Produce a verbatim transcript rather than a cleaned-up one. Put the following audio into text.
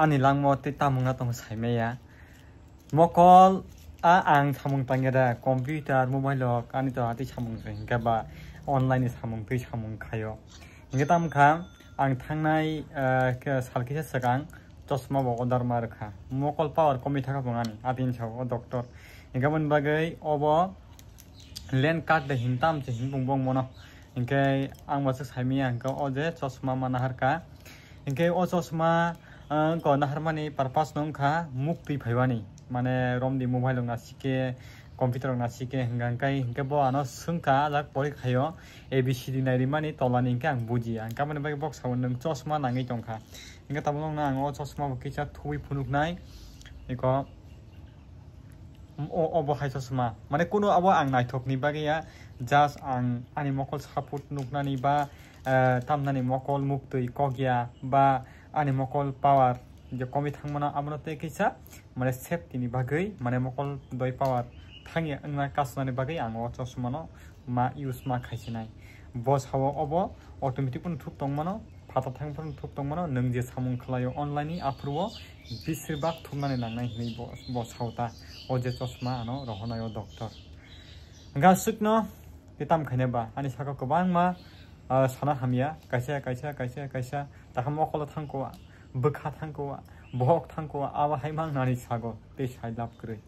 Ani langma tei tamung na tong saimaya. Mokol a ang samung tangya da, computer, mobile rok ani to atwi samung se hinkhe ba online ni samung twi samung khayo. Hinkhe tamo kha ang thangnai, eh, ke sal kisa swkang chosma bo order ma rwkha. Mokol power komi thaka bung ani atwi ni sao o doctor. Hinkhe aboni bagwi obo lens card de hintam se hinbung bong mono. Hinkhe ang bo se saimaya hinkhe o je chosma ma naharka. Hinkhe o chosma, ah, wngkha naharmani purpose no wngkha muktwi phaibani. Mane romdi mobile rok nasikhe, computer rok nasikhe, hwnka hwnkhe, hinkhe bo ano swngkha, ajak porikhayo, A B C D nairimani tolani hinkhe ang bujiya. Hinkhe aboni bagwi bok sao nwng chosma nangwi tongkha. Hinkhe tabukno ang o chosma bo kisa thuwi phunuknai. Eko, o, obo hai chosma. Mane kunu abo ang naithokni bagwi ya, just ang ani mokol support nuknani ba, eh, tamnani mokol muktwi kokya ba ani mokol power je komi thangmano abono tei kisa mane safety ni bagwi mane mokol doi power thangya wngna kasnani bagwi ang o chosmano ma use ma khaisinai. Bo sao obo automatic phano thuk tongmano, phatar thang phano thuk tongmano, nwng je samung khlaio online ni aphuru o bisir bak thumnani nangnai hinwi bo, bo sao ta. O je chosma ano rohornai o doctor. Hwnkhe aswkno tei tamo khaina ba ani sakao kwbangma, ah, sana hamya, kaisa, kaisa, kaisa, kaisa, takha mokolo thangkua, bwkha thangkua, bohok thangkua, abo hai mang nani sago tei sai lab kwrwi.